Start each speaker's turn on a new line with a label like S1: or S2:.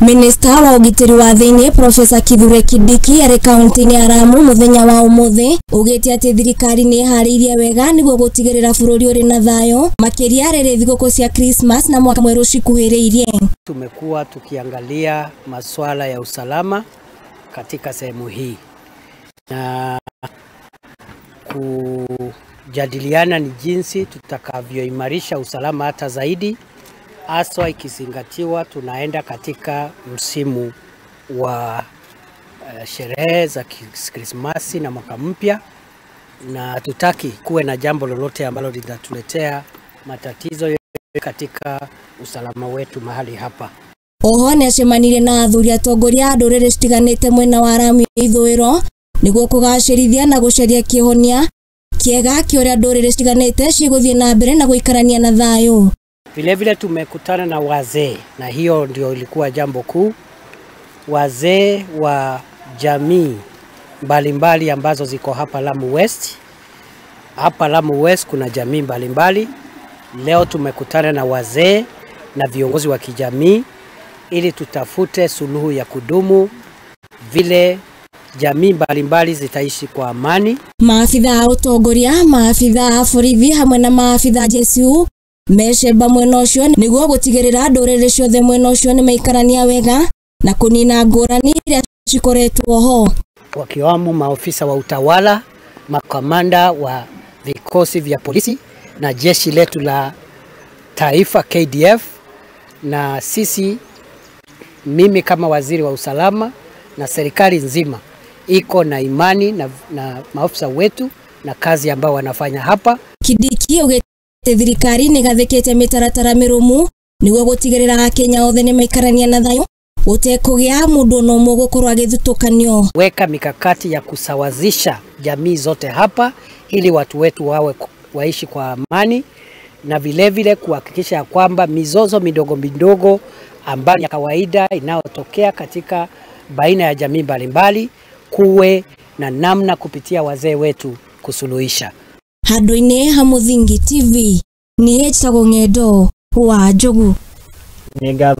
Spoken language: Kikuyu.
S1: Minista wa ũgitĩri wa thĩinĩ Profesa Kithure Kindiki arĩ kaunti-inĩ ya Lamu mũthenya wa ũmũthĩ ugĩte atĩ thirikari nĩ ĩharĩirie wega nĩguo gũtigĩrĩra bũrũri ũrĩ na thayũ makĩria rĩrĩ thigũkũ cia Christmas na mwaka mwerũ cikuhĩrĩirie.
S2: Tumekuwa tukiangalia masuala ya usalama katika sehemu hii na kujadiliana ni jinsi tutakavyoimarisha usalama hata zaidi, haswa ikizingatiwa tunaenda katika msimu wa sherehe za Krismasi na mwaka mpya, na hatutaki kuwe na jambo lolote ambalo litatuletea matatizo katika usalama wetu mahali hapa.
S1: Oho nĩacemanirie na athuri atongoria a ndũrĩrĩ citiganĩte mwena wa Lamu ya ithũĩro nĩguo kũgacĩrithia na gũcaria kĩhonia kĩega kĩa ũrĩa ndũrĩrĩ citiganĩte cigũthiĩ na mbere na gũikarania na thayũ.
S2: Vilevile tumekutana na wazee, na hiyo ndio ilikuwa jambo kuu. Wazee wa jamii mbalimbali ambazo ziko hapa Lamu West. Hapa Lamu West kuna jamii mbalimbali. Leo tumekutana na wazee na viongozi wa kijamii ili tutafute suluhu ya kudumu vile jamii mbalimbali zitaishi kwa amani.
S1: Maabitha a ũtongoria, maabitha a borithi hamwe na maabitha a jesu mecemba mwena ũcio nĩguo gũtigĩrĩra ndũrĩrĩ ciothe mwena ũcio nĩmaikarania wega na kũnina ngũrani iria cikoretwo ho,
S2: wakiwamo maofisa wa utawala, makamanda wa vikosi vya polisi na jeshi letu la taifa KDF, na sisi, mimi kama waziri wa usalama na serikali nzima iko na imani na maofisa wetu na kazi ambao wanafanya hapa.
S1: Kindiki augĩte thirikari nĩgathĩkĩte mĩtaratara mĩrũmu nĩguo gũtigĩrĩra akenya othe nĩmaikarania na thayũ gũtekũgĩa mũndũ ona ũmwe gũkorwo agĩthutũkanio.
S2: Weka mikakati ya kusawazisha jamii zote hapa ili watu wetu wawe waishi kwa amani, na vilevile kuhakikisha kwamba mizozo midogo midogo ambayo ya kawaida inayotokea katika baina ya jamii mbalimbali kuwe na namna kupitia wazee wetu kusuluhisha.
S1: Handũ-inĩ ha Mũthingi TV, niĩ njĩtagwo Ng'endo wa Njogu.
S3: Nĩ ngatho.